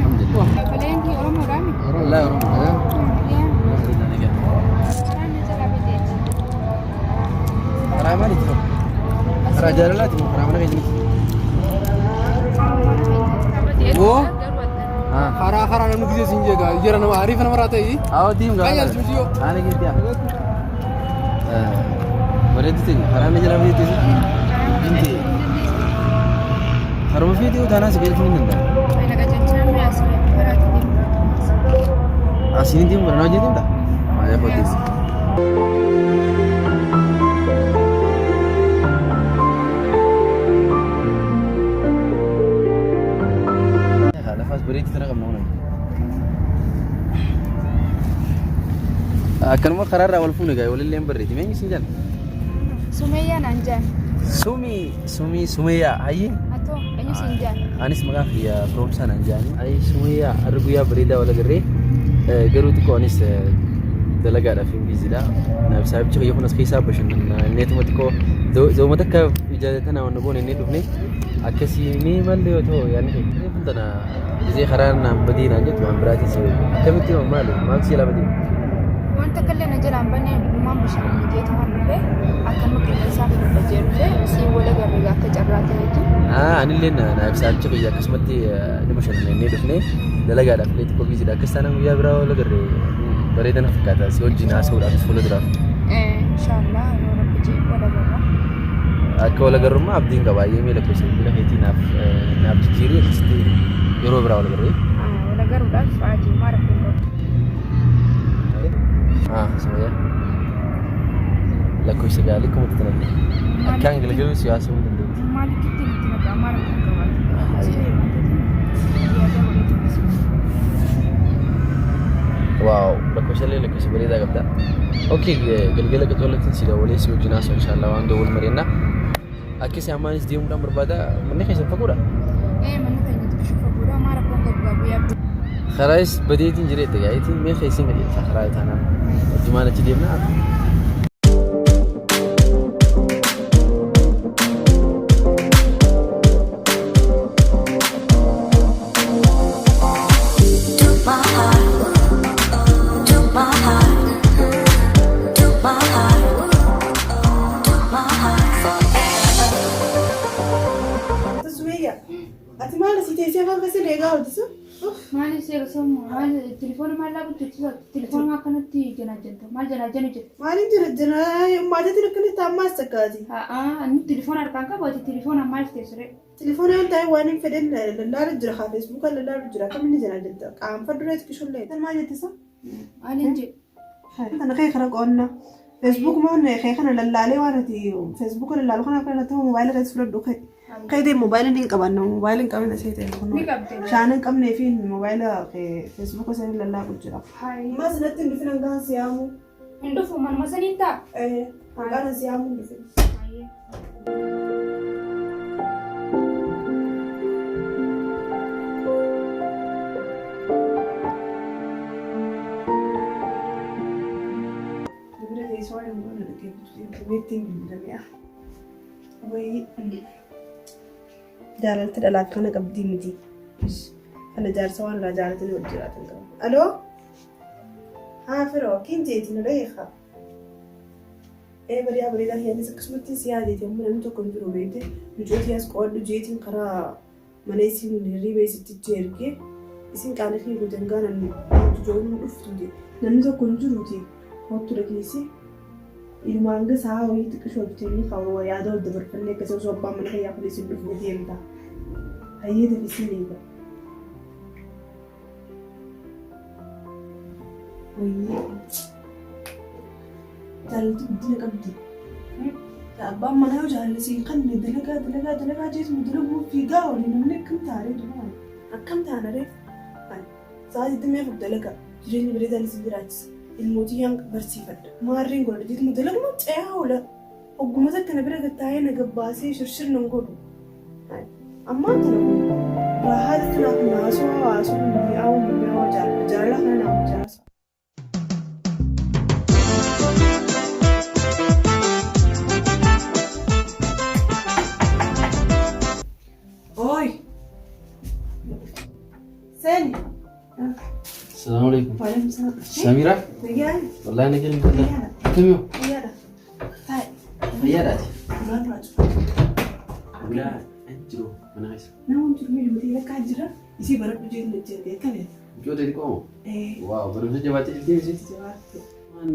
Alhamdulillah. Obboleen kee Oromoodhaa miti? Wallahi Oromoo. Alhamdulillah nagaa. Karaan na jalaa badeeti. Karaa maaliiti ta'u? Karaa jaalalaati moo karaa mana keenya? Oo. Ah. Karaa karaa namni gisee siin jeega. Jara nama ariifa namarraa ta'e. Awo diim gaa. Qayyar simsiyo. Ana geeddi. Bareedu teenya karaa na jalaa badeetti. Binti. Karuma feetii utaanaa si galchuu hin danda'a. Ana qajeelchaa mi'a asirra karaatti deemu. Asiin deemu kana hojii deemta? Maa koteessi. Lafaas bareetti tana qabna kun. Akkanuma karaarraa wal fuune gaa walillee hin barreeti. Meenyi siin jala? Sumeeyyaa naan jaan. Sumii sumii sumeeyyaa hayyee. Atoo eenyu siin jaan? Anis maqaan kiyya Firoomsaa naan jedhani. Ayi Sumayyaa har'a guyyaa bareedaa wal agarree garuu xiqqoo anis dalagaadhaaf hin biizidha. Naaf saahibichi kiyya kun as keessaa bashannana. Inneetuma xiqqoo zooma takka ija tana waan goone inni dhufne akkasii mee mallee yoo ta'u yaadni kee. Reefun tana gisee karaa naan badii naan jettu waan biraatiin si akkamitti maali maal si jalaa badii? Wanta akka illee na jalaan banne dhugumaan bashannana jeetu waan dhufe akkanuma qilleensaa fudhadha jee dhufe siin wal agarre akka carraa ta'etu. Anillee naaf saahibicha kiyya akkasumatti ni bashannana inni dhufne dalagaadhaaf illee xiqqoo biizidha. Akkas taanaan guyyaa biraa wal agarre bareeda na fakkaata si wajjin haasa'uudhaafis fuula duraaf. Inshaallah yoo rabbi jee wal agarra. Akka wal agarrummaa abdiin qaba. Baay'ee mee lakkoofsa bilbila keetii naaf naaf jijjiirii akkasitti yeroo biraa wal agarre. Wal agaruudhaaf adeemaa rakkoon qabu. Ah, Sumayyaa. Lakkoofsa gaarii kuma itti namni. Akkaan galgaluu si haasa'uu hin dandeetti. Maalitti itti nutti maqaa maal rakkoon qabaatu? Waaw, lakkoofsa illee lakkoofsa bareedaa qabda. Okay, galgala qaxoolatti si dawwalee si wajjin haasa'u inshallah waan dawwal mari'anna. Akkasii ammaanis deemuudhaan barbaada. Manni keessan fagoodha. Ee manni keenya xiqqishu fagoodha maal rakkoon qabu gaa guyyaa Karaayis badeetiin jireetta gaayitiin mee keessin qajeelcha karaa taanaan. Wajjumaan achi deemna. To my heart, to my heart, to my heart, to my heart forever. Sumayya, ati maal asii teessee afaan keessa eegaa ooltisu? Maali seera sammuu maali telefoona maal laabu jechuudha telefoona akkanatti janaajjanta maal janaajjanu jira. Maaliin jira jira maatiin akkanatti ammaas takkaati. Haa inni telefoona harkaan qabu ati telefoona maal teessure. Telefoona yoo ta'e waan hin fedhin lallaalu jira haa feesbuuka lallaalu jira akkamitti janaajjanta qaanfa dureetti kishullee. Maal jettisa? Maaliin jedhu. Kana kee kara qoonna. Feesbuuk moo kee kana lallaalee waan ati feesbuuka lallaalu kana kana ta'u moobaayila keessa fudhadhu kee. Kee deemu moobaayila ni qabanna moobaayila hin qabne see ta'e kun. Ni qabde. Shaana hin qabnee fi moobaayila kee feesbuuka sanii lallaalu jira. Hayi. Ammas natti hin dhufin hangaan siyaamu. Hin dhufu manuma saniin ta'a. Hangaan siyaamu hin dhufin. Bilbila teessoo waan hin goone dhaggeeffatu deemte beektiin bilbilamee. Wayii jaalalti dhalaa kana qabdii miti. Kana jaarsa waan irraa jaalatanii wal jiraatan qabu. Aloo? Haa firoo kiin jeeti na dhageeffa. Ee bariyaa bareedaa kiyyanis akkasumatti si yaadeeti amma namni tokko hin jiru beekte mucootii as qo'adhu jeetiin karaa mana isin hirriiba isitti ergee isin qaalii kiyya gootan gaanan ijoolleen dhuftuuti namni tokko hin jiruuti kottu dhageessi ilmaan hanga sa'a wayii xiqqishoo hojjetanii kaawwa yaada wal dabarfannee akkasii osoo abbaan mana kiyyaa kun isin dhufne deemta hayyee dafisiin eega. Wayyee jaalalti guddina qabdi. Abbaan manaa yoo jaalala siin kanne dalagaa dalagaa dalagaa jeetuma dalaguu fiigaa oole namni akkam taaree duuba akkam taanaree sa'a 24 dalagaa jireenya bareedaan isin jiraachisa ilmootii yaan barsiifadha maarreen godhadha jeetuma dalaguma ce'aa oola ogguma takka na bira gattaa'ee na gabbaasee shirshir nan godhu. Ammaan tana kun raahaati tanaaf naasoo hawaasuu mi'aawu mi'aawu jaalala jaalala kana naaf jaasa. Oi! Seeni. Salaamu alaikum. Waalaikum salaam. Samiraa. Nagaan. Wallaahi nagaan hin Akkamiyo? Fayyaadha. Taa'i. Fayyaadhaati. Ulaan duraa cufa. Ulaa hin jiru mana keessa. Nama jiru miidhagina lakkaa jira. Isii baradhu jeetu jette akkami? Mucoota xiqqoo moo? Ee. Waaw barumsa jabaattee jirti isitti. Jabaatte. Waan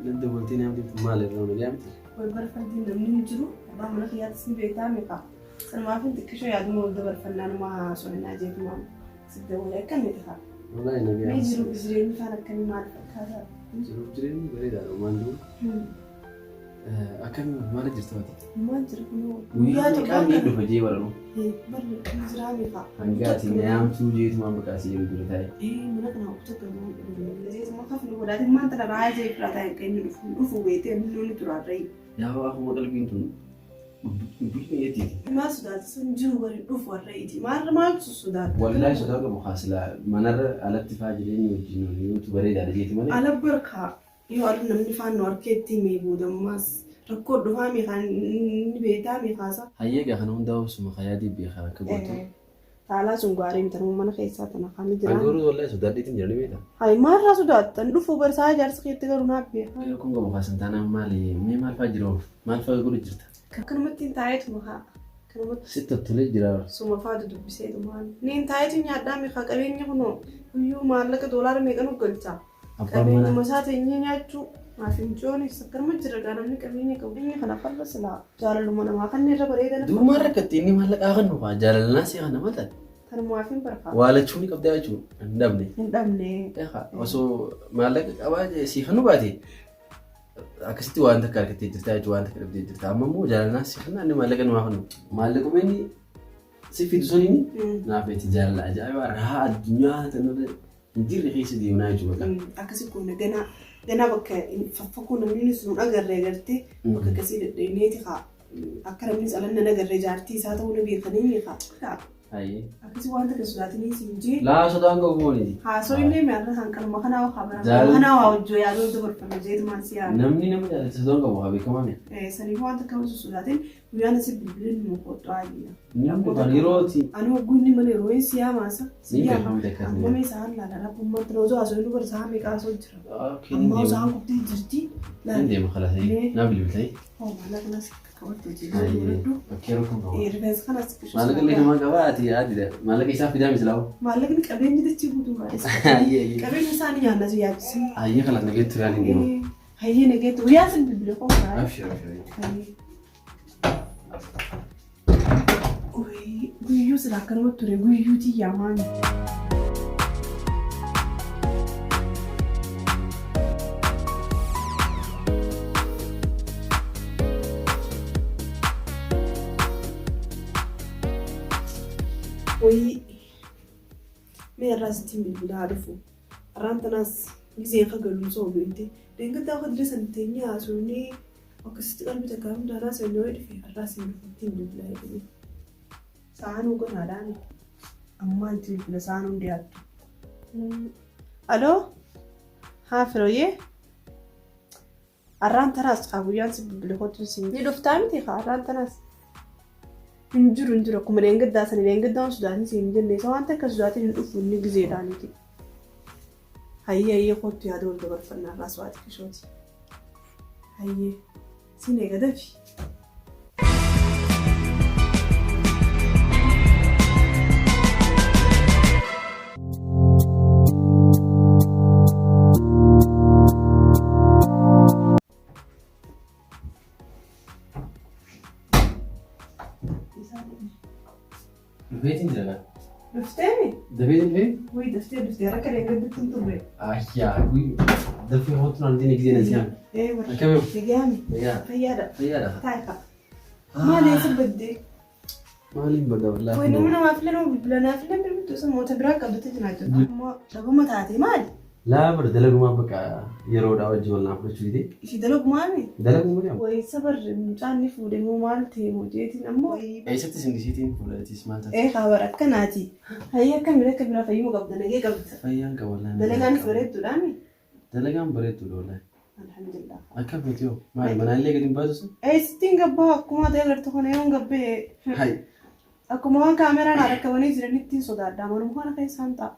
nadda bultii namni maal irraa nagaa miti. Wal barfadii namni hin jiru. Abbaa mana kiyyaattis ni beektaa meeqa? Sanumaaf hin xiqqishoo yaaduma wal dabarfannaa numa haasofnaa jeetumaan sitti wal akkami ta'a? Wallaahi nagaa. Mee jiruuf jireenyi kaan akkamii maal fakkaata? Jiruuf jireenyi bareedaadha waan jiru. Akkami maal jirta waati? Maal jira kunoo? Guyyaa meeqaa ni dhufa jee baranu. Barri jiraa meeqa? Hanga ati na yaamtuu jeetumaan bakka asii jiru dura taa'e. Mana kana uffata jeetuma kafnu godhaatiin maanta dha raayyaa jee fira taa'e kan inni dhufu dhufu beetee inni lolli turaarree. Yaa akkuma qalbiin tun dubbiin eetiiti. Maal sodaata sun jiru bari dhufu warra iti maal maaltu sodaata? Wallaahi sodaa qabu haasilaa manarra alatti faa jireenya wajjin yootu bareedaadha jeeti malee. Ala barkaa yoo aduu namni faannoo harkeetti mee boodammaas rakkoo dhufaa meeqaan inni beektaa meeqaasa. Hayyee gaa kana hundaa obsuma kayaa dibbee kan akka gootu. Taalaa sun gaarii miti mana keessaa tana kan jira. Angooruu wallaahi sodaadhiitiin jirani beektaa. Hayi maalirraa sodaattan dhufuu barsaa ijaarsa keetti garuu naaf beekaa. Rakkoon qabu haasan taanaan maali mee maal faa jiru maal faa godhu jirta. Akkanumatti hin taa'eetuma haa. Akkanumatti Sitti toltolee jira. suma faatu dubbiseetumaan. Ni hin taa'eetu nyaadhaa meeqaa qabeenya kunoo guyyuu maallaqa doolaara meeqa nu galcha. Abbaan Qabeenyuma manaa isaa teenyee nyaachuu maaf hin coonis akkanuma jira gaa namni qabeenya qabu. Qabeenya kana farra silaa jaalaluma namaa kan irra bareedan Duumaa rakkatti inni maallaqaa kan nuufaa jaalalanaa si kana mataa. kanumaaf hin barbaadu. Waalachuu ni qabdaa jechuudha hin dhabne. Hin dhabne. Osoo maallaqa qabaa si kanu baate akkasitti waan takka argattee jirta jechuudha waan takka dhabdee jirta. Amma immoo jaalalaa si kana inni maallaqa numaa kanu. Maallaquma inni si fidu suniin naaf itti jaalala ajaa'ibaa rahaa addunyaa tanarra hin jirre keessa deemnaa jechuudha. Akkasi kun ganaa ganaa bakka faffakuu namni sun agarree agartee bakka akkasii dhedheeneeti haa akka namni calanna agarree jaartii isaa ta'uu ni beekanii ni haa. Hayyee. Akkasi waan takka sodaatanii siin jee Laa sodaan qabu mooniiti. haasoo illee mi'aarra hanqaluma kanaa waa bara Jaalala- kanaa waa hojjoo yaaduu dabarfannu jeetumaan si yaadu. Namni nama jaalatu sodaan qabu haa beekamaa mi. Saniif waan takka osoo sodaatin guyyaan asii bilbileen nu qoxxaa jira. Namni kan yerooti Ani hogguun mana yeroo hin siyaamaasa. ni beekamu takka. Amma mee isaan laala rabbummaan tana osoo haasoo inni bara isaa meeqa haasoo jira. Ni Amma osoo haan qubtee jirti. deema. Ni deema kalaas naa bilbiltee. Oh maallaqa kanas qabattee jirti. Bakkee rakkoon qabu. Rifeensa kanas Maallaqa illee namaa qabaa ati adida. Maallaqa isaa fidaa miti laawwa. Maallaqni qabeenya dachee guutuu baay'isa. Hayyee hayyee. Qabeenya isaanii nyaanna si yaachisa. Hayyee kalaas nageetti turaan hin deemu. Hayyee nageetti guyyaa sin bilbile koo karaa. Abshir abshir. Guyyuu sila akkanuma ture guyyuutii yaamaan. Wayii mee irraa sittiin bilbilaa dhufu. Har'aan tanaas giseen kagaluu soo beekte. Deeggartaa akka dirree san teenyee haasofnee akkasitti qalbii takkaa hundaanaa sanyoo dhufe har'aa siin dhufuttiin bilbilaa jedhame. Sa'aan hoganaadhaan ammaan itti bilbila sa'aan hundi yaaddu. Aloo haa firooyyee har'aan tanaas haa guyyaan si bilbile kottu siin ni dhuftaa miti haa har'aan tanaas. Hin jiru hin jiru akkuma leengaddaa sana leengaddaan sodaatin siin hin jenne isa waan takka sodaatin hin dhufu inni gizeedhaaniti. Hayyee hayyee kottu yaada wal dabarfannaa irraas waa xiqqishooti. Hayyee siin eega dafi. Dhufeetiin jira laa. Dhufteemi? Dafeetiin dhufee? Wayii daftee dhuftee rakka leengaddutti hin turre. Ayyaa dafee hootu naan diina gisee na si'an. Ee warra. Akkamiin? Nagaami. Fayyaa. Fayyaadha. Fayyaadha. Taayifa. Maal eessa baddee? Maaliin badda wallaahi. Wayii namni namaaf illee nama bilbila naaf illee bilbiltu isa moota biraa qabdatee jira jechuudha. Ammoo dhabama taate maali? Laa bara dalagumaa bakka yeroodhaa wajjin wal naaf fudhachuu didee. Ishii dalagumaami? Dalaguma deema. Wayii sabarri mucaan ni fuudhe moo maal ta'e moo jeetiin ammoo. Eessatti singisiitiin fuudhatis maal taate? Ee kabar akkanaati. Hayyee akkamiin akka biraa fayyummaa qabda nagee qabda. Fayyaan qaba wallaahi. Dalagaanis bareedduudhaami. Dalagaan bareedduudha wallaahi. Alhamdulillah. Akka feeti hoo maali manaallee gadi hin baasu sun? Ee sittiin gabbaa akkuma ta'e agartu kana yoon gabbee. Hayi. Akkuma waan kaameraan rakkabanii jiranitti sodaadha. Manuma kana keessaan ta'a.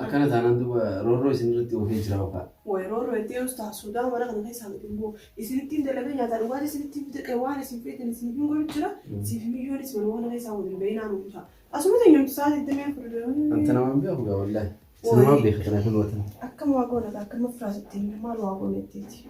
Akkana taanaan duuba roorroo isin irratti oofee jira okaa. Yeroo roorroo yoo sodaa mana kana keessaa miti immoo isinittiin dalagee nyaataa dhugaatii isinittiin fide waan isin feetan isin hin godhu jira. Siif miyyoonis manuma kana keessaa waliin bahinaa nu buusa. Asuma teenyumti sa'aatii 24. Anta namaan beeku gaa wallaahi. Sinumaan beeka kanaaf hin watan. Akkam waa goona akkam firaasitti maal waa goona ittiiti.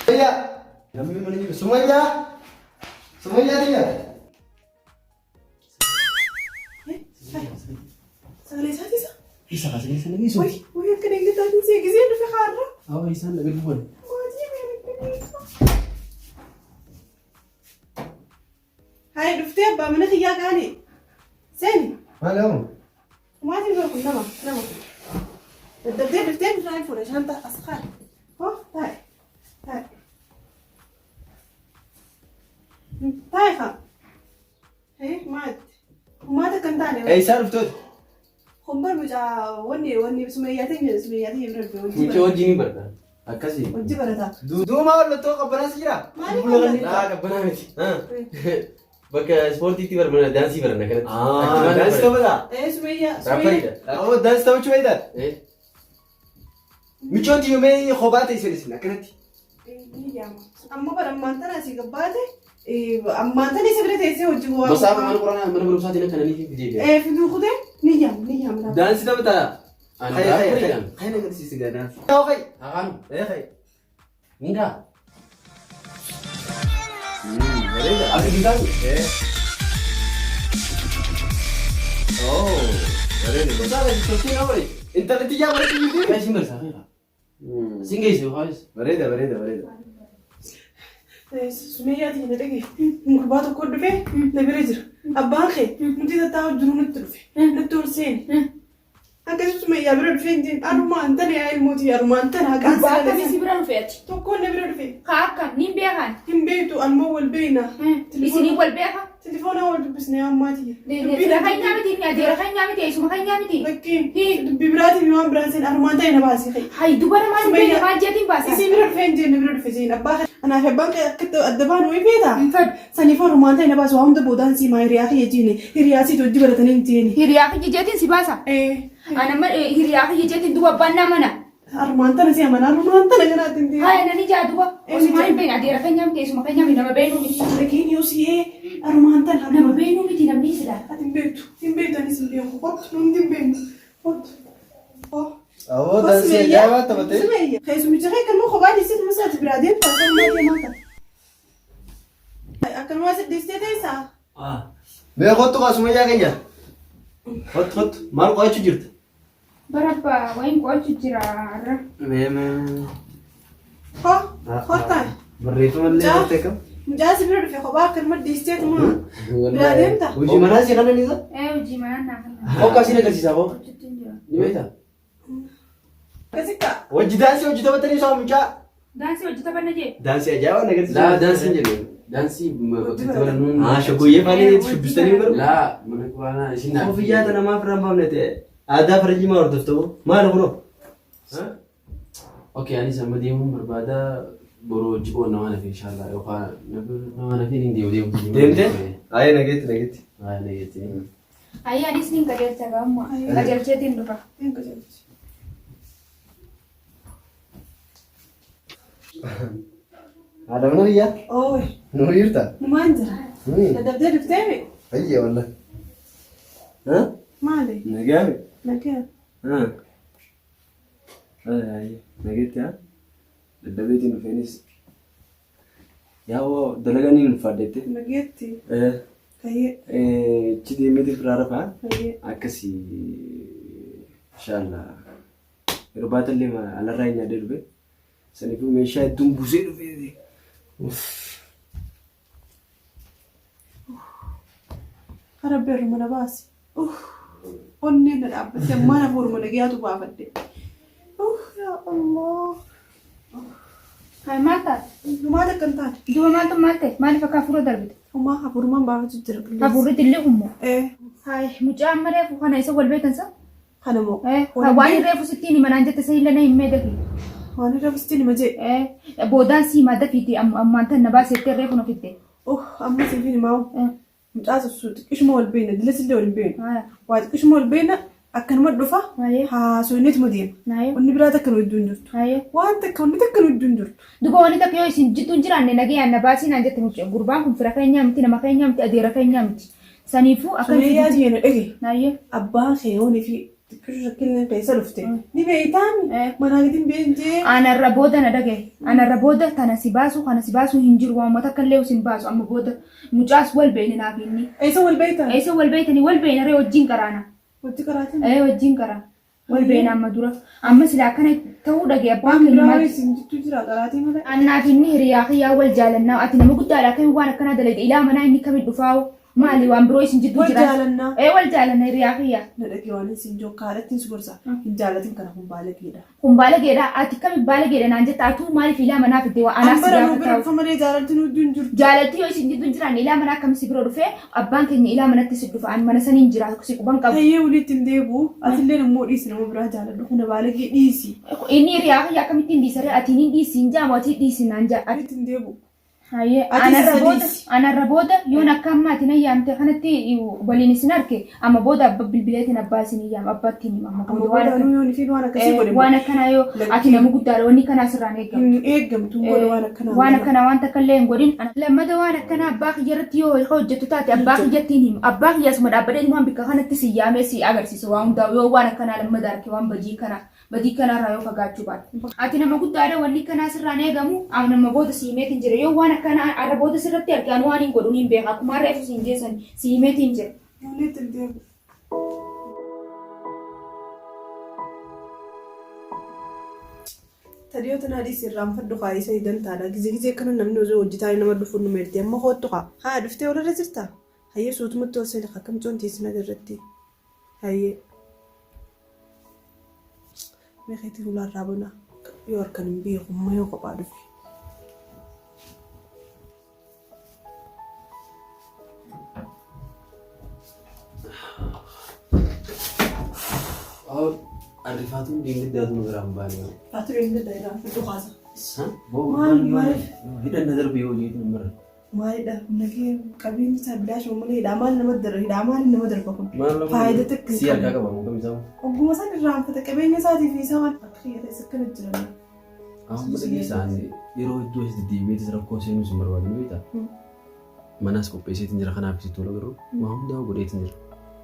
Sumayyaa! Namni mana jiru. Sumayyaa! Sumayyaa tiyya! Sagalee isaati isa? Isa kaasanii sana geessu. Wayi wayi akka deeggartaatiin see gisee dhufe haarra. Awa isaan dhabe dhufan. Maatii beeku. Hayi dhuftee abbaa mana kiyyaa kaane. Seeni. Maal hamu? Maatiin beeku nama nama. Daddabdee dhuftee bishaan fuudhe shanta as kaa'e. Hoo taa'e taa'e. Taa'e kaa. Maati. Maata kan taane. Eessaa dhuftoota? Humbar mucaa wanni wanni sumayyaa ta'e sumayyaa ta'e bira dhufe hojii Mucaa barata. wajjin ni barata. Akkasii. Hojii barataa. Duuma mallattoo qabbanaas jira? Maaliif Bula kan Laa qabbanaa miti. Bakka ispoortiitti barbaada daansii baranna kanatti. Ah, daansii taphataa? Ee sumayyaa sumayyaa. Raapparidha. Ammoo daansii taphachuu fayyadaadha? Eh. Michoon tiyyumee kophaa ta'e isin isin akkanatti. Ni yaama. Amma bara ammaan tana asii gabbaate ammaan tana isa bira teessee hojii waa. Masaafa mana quraanaa mana barumsaatiin akka nanii fi fidee. Ee fiduu kutee ni yaama ni yaama. Daansii taphataa? Ani raapparidha. Hayi na agarsiisi gaa daansii. Yoo hayi. Haqaan. Ee hayi. Mingaa. Bareeda. Ati gitaani. Ee. Oh, bareeda. Kutaa kana tolchee nama bareeda. Intalli tiyyaa bareedu jirti. Kan isin barsaa feera. Sin geesse hoos. Bareeda bareeda bareeda. Sumayyaa ta'e na dhage gurbaa tokko dhufe na bira jira. Abbaan kee nuti tattaa'u jiru nutti dhufe nutti ol seene. Akkasii sumayyaa bira dhufe hin jeen arumaan tana yaa ilmootii arumaan tana haqaan Gurbaa akkamii si sana bira dhufe ati? tokkoon na bira dhufe Haa akkam niin beekan. hin beektu anmoo wal beekna. Isinii wal beeka. Telefoonaa wal dubbisne ammaati. Fira keenyaa miti inni adeera keenyaa miti eessuma keenyaa miti. Fakkiin dubbii biraatiin waan biraan seen arumaan ta'e na baasii ka'e. Hayi dubara maal Sumayyaa. beeka maal jeetiin baasa? Isii bira dhufe hin jenne bira dhufe jeen abbaa kee anaaf abbaan kee akkatti adda baan wayii feeta. Hin fedhu. Saniif arumaan ta'e na baasu waa hunda boodaan sii maa hiriyaa kiyya jeeni hiriyaa siit hojii baratanii hin jeeni. Hiriyaa kiyya jeetiin si baasa. Ee Ana hiriyaa kiyya jeetiin duba abbaan naa mana. arumaan tana si amana arumaan tana kanaatti hin deemu. Haya nani jaa duba. Osuma hin beekne adeera keenyaa miti eessuma keenyaa miti nama beeknu miti. Dhagiin yoo si'ee arumaan tana Nama arumaan beeknu miti namni silaa. ati hin beektu hin beektu anis hin beeku kottu nuti hin beeknu kottu. Oh. Awoo daansii ajaa'ibaa taphatee. Keessumicha kee kan kophaa dhiisee masaati biraa deemtu akkanumaa deemaa ta'a. Akkanumaa si dhiistee teessaa? Mee kottu kaa Sumayyaa keenya. Kottu kottu maal qo'achuu jirta? Barabba wayin qo'achuu jira har'a. Mee mee. Hoo kottaa. Barreeffama illee Mucaa. bartee kam? Mucaa si bira dhufe kophaa akkanuma dhiisteetuma biraa deemta. Hojii manaa si kanan isa? Ee hojii manaa naa kana. Hokkaa sin agarsiisaa boo. Hojjetu hin jira. Ni beektaa? Akkasitti Hojii daansii hojii taphatanii isaa mucaa. Daansii hojii taphanna jee. Daansii ajaa'ibaa na agarsiisa. Laa daansii hin jedhu. Daansii bakka itti barannuun. Ah, shaggooyyee faanii shubbistanii garuu. Laa mana quraanaa isin naa. Koffiyyaa tana maaf irraa hin baafne ta'e? Aadaa farajii maa hordofta moo? Maal kunoo? Okay, anis amma deemuun barbaada. Boroo hojii qoonna waan hafe inshallah yookaan nama hafe hin deemu deemu. Deemtee? Ayee nageetti nageetti. Ayee nageetti. Ayyi anis nin qajeelcha gaamma. Qajeelcheetiin dhufa. Hin qajeelchi. Haadha mana biyyaa? Ooyi Nuu jirta? numaan jira. Dadhabdee dhuftee mi? Fayya wallah. Maali? Nagaa mi? Nagaa. Nageetti haa? Dadhabeetiin dhufeenis yaa'oo dalagaa ni ulfaadhette. Nageetti. Fayyee. Achi deemeeti firaa rafaa. Fayyee. Akkasii inshallah. Irbaata illee alarraa hin nyaadhee dhufe. Saniifuu meeshaa hedduun buusee dhufe. Uff. Rabbi haruma na baasi. Uff. Onneen na dhaabbatte ammaan hafuuruma nagayaatu baafadhe. Uff yaa Allah. Hayi maal taate? Maal akka hin taane? Duba maaltu maal ta'e? Maaliif akka hafuura darbite? Homaa hafuurumaan baafatu jira. Hafuurri illee hummoo. Ee. Hayi mucaa amma reefu kana isa wal beekan sa? Kana moo? Waan reefu sittiin hima naan jette sanillee na himmee dafi. Waan reefu sittiin hima jee. Boodaan si himaa dafiiti ammaan tan na baasettee reefu na fidde. Oh amma siif hin himaa. Mucaa sossu xiqqishuma wal beekna dilasillee wal hin beeknu. Waa xiqqishuma wal beekna akkanuma dhufa haasofneetuma deema. Wanni biraa takka nu hedduu hin jirtu. Waan takka wanni takka nu hedduu hin jirtu. Duba wanni takka yoo isin jidduu hin jiraanne nagayaan na baasii naan jette mucaa gurbaan kun fira keenyaa miti nama keenyaa miti adeera keenyaa miti. Saniifuu akka Sumayyaa tiyya na dhage. Naayyee. Abbaa kee yoonii fi xiqqishu shakkilleen keessa dhufte. Ni beeytaami. Manaa gadi hin been jee. Anarra booda na dhagaye. Anarra booda tana si baasu kana si baasu hin jiru waanuma takka illee sin baasu amma booda mucaas wal beeyne naaf inni. Eessa wal beeytan? Eessa wal beeytanii wal beeyna ree wajjin qaraana. Wajji qaraatin? Ee wajjin qaraa. Wal beeyna amma dura. Amma silaa akkana ta'uu dhagaye abbaan Waan keenya biraa maal wayii isin jittuu jira qaraatii malee. Annaa fi inni hiriyaa kiyyaa wal jaalannaa ati nama guddaadha akkamiin waan akkanaa dalayda ilaa manaa inni kamiin dhufaa'u maali waan biroo isin jidduu Wal jira. jaalannaa. Ee wal jaalanna hiriyaa kiyyaa. Na dhagee waan isin jiru kaalattiin si gorsa. Hin jaalatin kana kun baalageedha. Kun baalageedha ati kami baalageedha naan jetta atuu maaliif ilaa manaa fidde waa anaaf si Ambara nu bira gaafataa. dhufa malee jaalalti nu hedduu hin jirtu. Jaalalti yoo isin jidduu hin jiraanne ilaa manaa akkami si bira dhufee abbaan keenya ilaa manatti si dhufa ani mana saniin jira si quban qabu. Hayyee walitti hin deebi'u. Atillee immoo dhiisi nama biraa jaaladhu kana baalagee dhiisi. Inni hiriyaa kiyya akkamittiin dhiisaree ati ni dhiisi hin jaamu ati dhiisi naan jaa. Walitti hin deebi'u. Hayyee Ati anarra isa booda dhiisi. anarra booda yoon akka amma ati na yaamte kanatti waliin isin arke amma booda abba bilbileetiin abbaa isin yaama abbaatti hima amma Amma booda waan booda akka anuu yoon ifiin waan akkasii godhe waan akkanaa yoo ati nama guddaadha wanni kanaa sirraan eegamu. hin eeggamtu hin godhe waan akkanaa. Waan akkanaa waan takka illee hin godhin. Lammata waan akkanaa abbaa kiyya irratti yoo hojjettu taate abbaa kiyyatti hin himu. Abbaa kiyya asuma dhaabbatee waan bikka kanatti si yaamee si agarsiisa waan hundaa yoo waan akkanaa lammata arke waan badii kanaa badii kanarraa yoo fagaachuu baatte. Ati nama guddaadha wanni akkanaa sirraan eegamu nama booda si himeetiin jira yoo waan akkanaa arra booda sirratti arge ani waan hin godhu niin beeka akkuma har'a ibsu siin jeessan si himeetiin jira. Walitti hin deebi'u. Tadiyoo tanaa dhiisi irraanfadhu kaa isa dantaadha. Gizee gizee akkana namni osoo hojii taa'ee nama dhufu nu meerti. Amma koottu kaa. Haa dhuftee walirra jirta? Hayyee suutumatti ol seeni akkam coon teessina irratti. Hayyee. Meeqeetii ulaarraa banaa. Yoo harkan hin beeku amma yoo kophaa dhufe. Arrifaatuun deengiddaatu nu biraan baane. Faatu deengiddaa irraanfadhu kaasa. Maal maaliif? Hidhanna darbe yoo hojii nu mara. Maalidha nagee qabeenyi isaa bilaashuma malee hidhaa maal nama darba hidhaa maal nama darba kun faayidaa takka Si harkaa qaba moo kamisaa? Ogguma san irraanfata qabeenya isaatii fi isaa waan akka kiyya ta'es akkana jiran. Amma dhageessaan yeroo hedduu as deddeebi'eetis rakkoo seenuu sin barbaadu ni beektaa? Manas qopheesseetiin jira kanaaf sitti tola garuu waa hundaa godheetiin jira.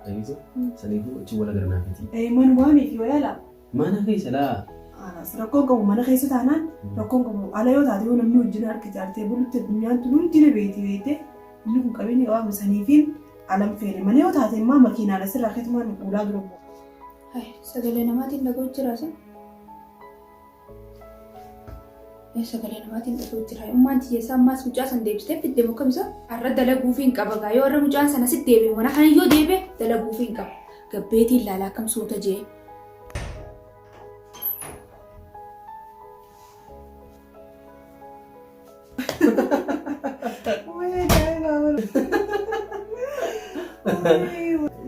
Dhageessa saniifuu achi wal agarnaafiiti. Manumaamii fi wayaala. Mana keessa laa. Anas rakkoon qabu mana keessa taanaan rakkoon qabu ala yoo taate yoo namni wajjin harka jaartee bulutti addunyaan tun hundi na beekti beekte inni kun qabeenya qabamu saniifiin alam feene mana yoo taate immoo makiinaan asirraa keetumaan ulaa dura bu'a. Sagalee namaatiin dhaga'u jira sun. Sagalee namaatiin dhaga'u jira. Ummaan tiyyeessaa ammaas mucaa san deebistee fidde moo kamisa? Har'a dalaguufii hin qaba gaa yoo har'a mucaan sana sitti deebi'e mana kana yoo deebi'e dalaguufii hin qaba. Gabbeetiin ilaalaa akkam suuta jee.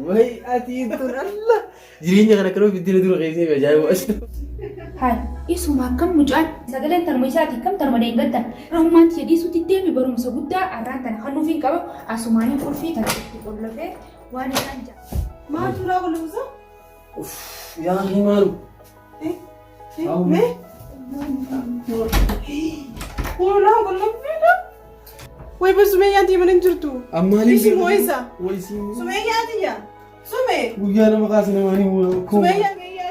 Way ati tun Allah jireenya kana kan ofitti dura keessee ajaa'iba. Hayi isuma akkam mucaan sagaleen tanuma isaati akkam tanuma deengattan rahummaan tiyya dhiisuutti deemi barumsa guddaa arraan tana kan nuuf hin qabu asumaaniin qulfii tana itti qollofee waan isaan ja'a. Maal suuraa qulqullisa? Yaa maalu. Mee? Suuraa qulqullisa? Way bar Sumeeyyaan tiyya mana hin jirtu. Ammaaliin Isi moo isa? Way si. Sumeeyyaa tiyya. Sumee. Guyyaa nama kaasa namaanii Sumeeyyaa tiyya.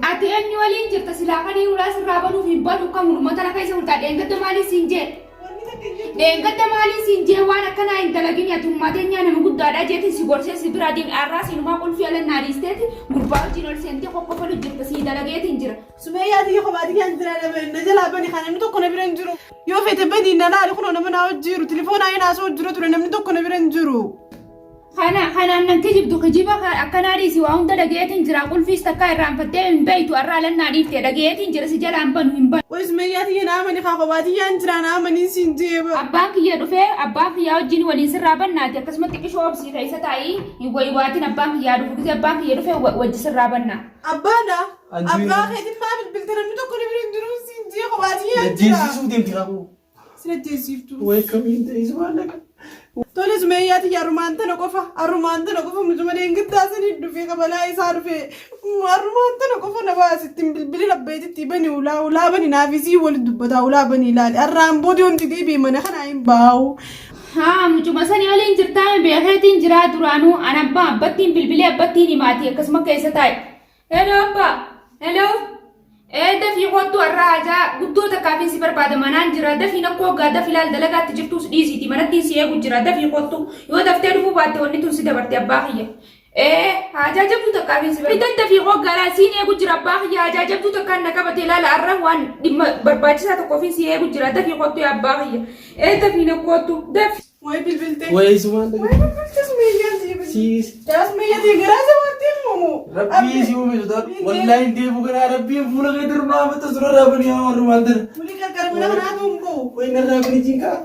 Ati eenyu waliin jirta silaa kan ulaa sirraa banuuf hin banu kan uummata lafa isa ultaa dheengadda maaliin siin jee? Wanni takka hin jirtu. Dheengadda maaliin siin jee waan akkanaa hin dalagin ati uummatee nyaa nama guddaadha jeetiin si gorsee si biraa deemi arraa siinumaa qulfii ala naariisteeti gurbaa wajjin ol seentee kokkofalu jirta sii dalageetiin jira. Sumeeyyaa tiyya kophaa tiyyaan jira na jalaa bani kan namni tokko na bira hin jiru. Yoo feete bani na laali kunoo nama naa hojjiiru telefoonaa hin haasa'u jiru ture namni tokko na bira hin jiru. Kana kanaan nan kijibdu kijiba akkanaa dhiisi waa hunda dhagayeetiin jira qulfiis takkaa irraanfattee hin beeytu arraa lannaa dhiifte dhagayeetiin jira si jalaan banu hin banu. Way Sumayyaa tiyya na amani kaa kophaa tiyyaan jiraa na amaniin siin jee bar. Abbaan kiyya dhufee abbaa kiyyaa wajjin waliin sirraa bannaati akkasuma xiqqishoo obsii keessa taa'ii hin waywaatin abbaan kiyyaa dhufu gisee abbaan kiyya dhufe wajji sirraa bannaa. Abbaadha. Anjuu Abbaa keetiin maa bilbilte namni tokko na bira hin jiru siin jee kophaa tiyyaan jira. Ajjeesisuu deemti qabu. Sin ajjeesiiftu. Way kamiin ta'e subhaanaka. Tole Sumayyaa tiyya arrumaan tana qofa arrumaan tana qofa mucuma deengittaa sanii dhufee kabalaa isaa dhufee arrumaan tana qofa na baasitti hin bilbilin abbeetitti bani ulaa ulaa bani naaf isii walitti dubbataa ulaa bani ilaali arraan booda wanti deebi'e mana kanaa hin baa'u. Haa mucuma sanii waliin jirtaa beekeetiin jiraa duraanuu an abbaa abbattiin bilbilee abbattiin himaati akkasuma keessa taa'e. Hello abbaa. Hello. Ee dafii kottu har'a hajaa guddoo takkaafin si barbaada manaan jira dafii nakkoo gaa dafi laal dalagaatti jirtuus dhiisiiti manattiin si eegu jira dafii kottu yoo daftee dhufuu baatte wanni tun si dabarte abbaa kiyya. Ee hajaa jabduu takkaafin si barbaada. Daddafii koo garaa siin eegu jira abbaa kiyya hajaa jabduu takkaan na qabate laala har'a waan dhimma barbaachisaa tokkoofin si eegu jira dafii kottu yaa abbaa kiyya. Ee dafii na kottu dafi. Way bilbilte. Way subhaanaka. Way bilbilte Sumayyaan tiyya bilbilte. Siis. Yaa Sumayyaa tiyya garaa jabaatee moomoo. Rabbii si uume sodaadhu. Wallaahi hin deebi'u kanaa rabbiin fuula kee duraa mata surarraa bani yaa warri maal tana. Wali qarqara mana kanaatu hin ba'u. Way narraa bani jinkaa.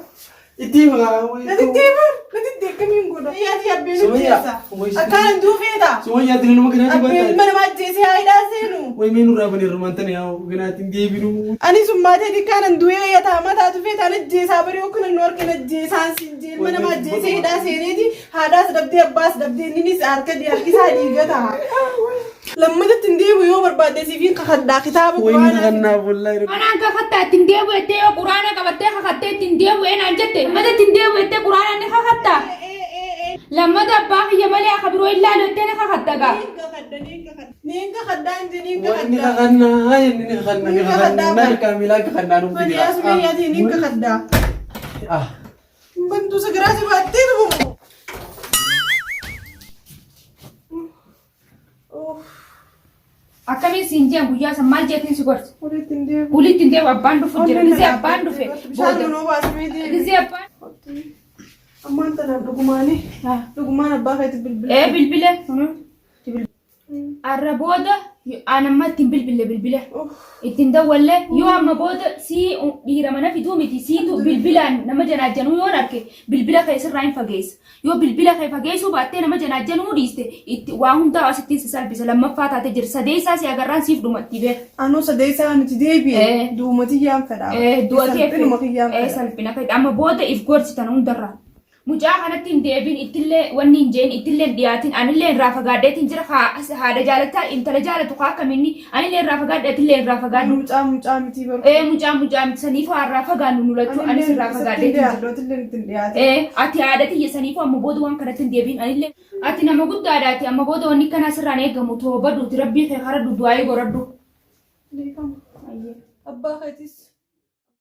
Itti hima kaa. Way Natti deeman natti deekkamiin godha. Sumayyaa tiyya abbeen Sumayyaa. ajjeesa. Way Akkaan hin duufeeta. Sumayyaa tini nama kanaa Abbeen jibaa mana ajjeesee haa hidhaa seenu. Way mee nurraa bani warri maal tana yaa kanaatiin deebinu. Ani summaatee xiqqaan du'ee yataa mataa tufee taan ajjeesaa barii okkuna nu harka ajjeesaan siin jee ilma nama ajjeesee hidhaa seeneeti haadhaas dhabdee abbaas dhabdee inninis harka harkisaa dhiigata. Lammatatti hin deebi'u yoo barbaadde siifin kakadhaa kitaaba Way ni quraanaa. kannaa wallaahi. Anaan kakattaa ittiin deebi'u jettee yoo quraana qabattee kakattee ittiin deebi'u naan jette lammata ittiin deebi'u jettee quraana ni kakattaa. Lammata abbaa kiyya malee akka biroo hin laalu jettee ni kakatta gaa. Niin kakadhaa hin jee niin Way ni kakadhaa. kakannaa ni kakannaa ni kakannaa ni kaamilaa kakannaa nuuf Maniyaa sumayyaatii niin kakadhaa. Ah. Bantuu sagaraa si baattee tufamu. Akkamiin siin jeen guyyaa san maal jeetiin si gorse? Walitti hin deebi'u. Walitti hin deebi'u abbaan dhufu jira. Gisee abbaan dhufe Bishaan booda. nuu baasamee deebi'e. Gisee abbaan. Ammaan tanaan dhugumaani. Dhugumaan abbaa keetti bilbila. Ee bilbile. Arra booda aan amma ittiin bilbille bilbila. Ittiin dawwalle yoo amma booda sii dhiira mana fiduu miti siitu bilbilaan nama janaajjanuu yoon arke bilbila kee sirraa hin fageessa. Yoo bilbila kee fageessuu baattee nama janaajjanuu dhiiste itti waa hundaa asittiin si salphisa lammaffaa taate jira sadeessaa si agarraan siif dhumatti beeka. Anuu sadeessaa nuti deebi'e. Eh. Duuma tiyyaan fedha. Du'atee Salphinuma kiyyaan fedha. Salphina fedha amma booda if gorsitan hundarraa. Mucaa kanatti hin deebiin ittillee wanni hin jeen ittillee hin dhiyaatin anillee irraa fagaadheetiin jira haadha jaalataa intala jaalatu haa akkamiinni anillee irraa fagaadhe atillee irraa fagaadhu. Mucaa mucaa miti barbaadu. Ee mucaa mucaa miti saniifuu irraa fagaannu nu lachuu anis irraa fagaadheetiin jira. Atillee ittiin dhiyaate. Ee ati haadha tiyya saniifuu amma booda waan kanatti hin deebiin anillee ati nama guddaadha ati amma booda wanni kanaa sirraan eegamu tooba duuti rabbii kee karadhu du'aayii goradhu. Abbaa keetis.